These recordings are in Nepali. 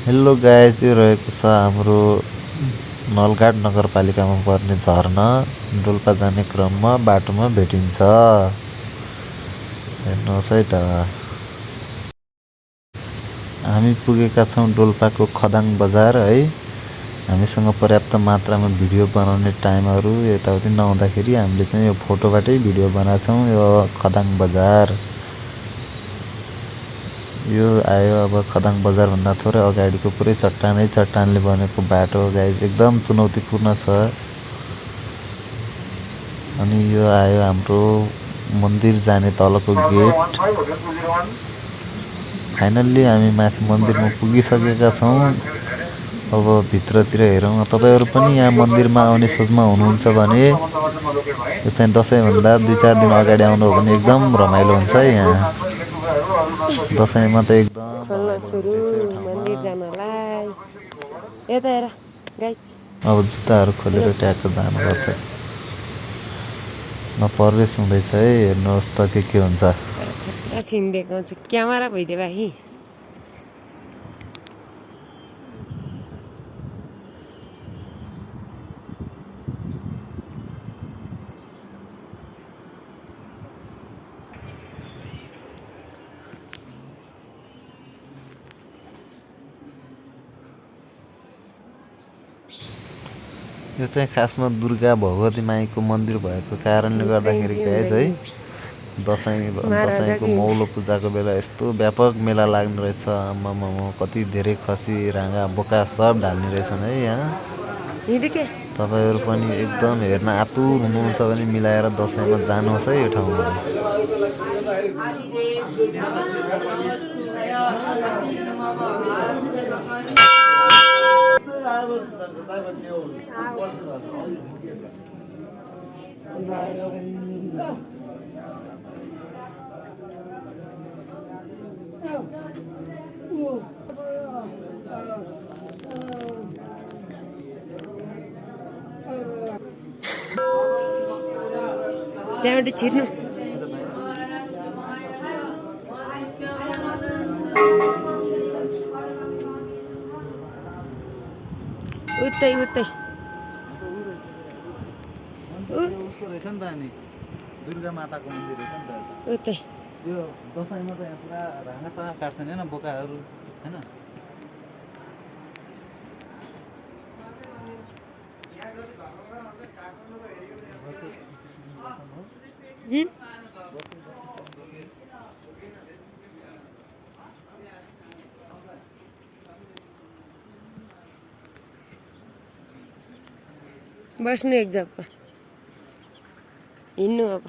हेलो गाइस, यो रहेको छ हाम्रो नलघाट नगरपालिकामा पर्ने झरना। डोल्पा जाने क्रममा बाटोमा भेटिन्छ। हेर्नुहोस् है त। हामी पुगेका छौँ डोल्पाको खदाङ बजार है। हामीसँग पर्याप्त मात्रामा भिडियो बनाउने टाइमहरू यताउति नहुँदाखेरि हामीले चाहिँ यो फोटोबाटै भिडियो बनाएको छौँ। यो खदाङ बजार यो आयो अब खदाङ बजारभन्दा थोरै अगाडिको पुरै चट्टानले बनेको बाटो गाइस, एकदम चुनौतीपूर्ण छ। अनि यो आयो हाम्रो मन्दिर जाने तलको गेट। फाइनल्ली हामी माथि मन्दिरमा पुगिसकेका छौँ। अब भित्रतिर हेरौँ। तपाईँहरू पनि यहाँ मन्दिरमा आउने सोचमा हुनुहुन्छ भने यो चाहिँ दसैँभन्दा 2-4 दिन अगाडि आउनु हो भने एकदम रमाइलो हुन्छ है। यहाँ दसैँमा त एकदम खोल्न सुरु मन्दिर जानलाई। यता हेर गाइस, अब जुत्ताहरू खोलेर ट्याक्क जानुपर्छ। प्रवेश हुँदैछ है। हेर्नुहोस् त के हुन्छ। खतरा सिन देखाउँछु, क्यामेरा भइदियो भाइ। यो चाहिँ खासमा दुर्गा भगवती माईको मन्दिर भएको कारणले गर्दाखेरि गाइस है, दसैँको मौलो पूजाको बेला यस्तो व्यापक मेला लाग्ने रहेछ। आम्मामा कति धेरै खसी राँगा बोका सब ढाल्ने रहेछन् है यहाँ। तपाईँहरू पनि एकदम हेर्न आतुर हुनुहुन्छ भने मिलाएर दसैँमा जानुहोस् है यो ठाउँमा। त्यहाँबाट छिर्नु। उतै उसको रहेछ नि त अनि दुर्गा माताको मन्दिर रहेछ नि त उतै। यो दसैँमा त यहाँ पुरा राँगासाँगा काट्छन् होइन बोकाहरू होइन। बस्नु एक जग्गा, हिँड्नु अब।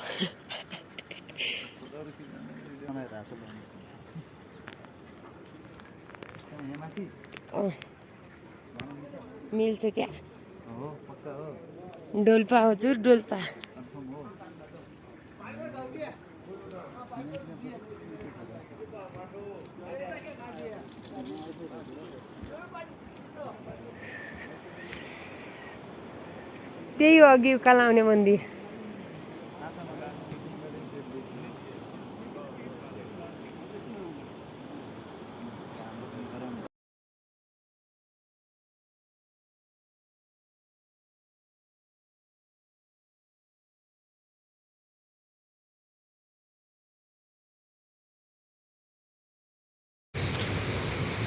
मिल्छ क्या? डोल्पा हजुर, डोल्पा। त्यही हो अघि उकालो आउने मन्दिर।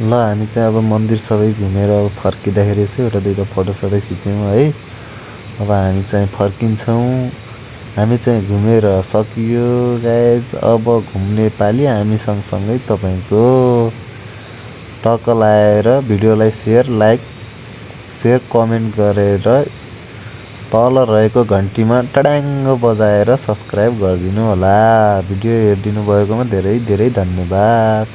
ल हामी चाहिँ अब मन्दिर सबै घुमेर अब फर्किँदाखेरि चाहिँ एउटा दुईवटा फोटोसोटो खिच्यौँ है। अब हामी चाहिँ फर्किन्छौँ। हामी चाहिँ घुमेर सकियो गाइज। अब घुम्ने पालि हामी सँगसँगै तपाईँको टक्क लाएर भिडियोलाई सेयर कमेन्ट गरेर तल रहेको घन्टीमा टडाङ्ग बजाएर सब्सक्राइब गरिदिनु होला। भिडियो हेरिदिनु भएकोमा धेरै धेरै धन्यवाद।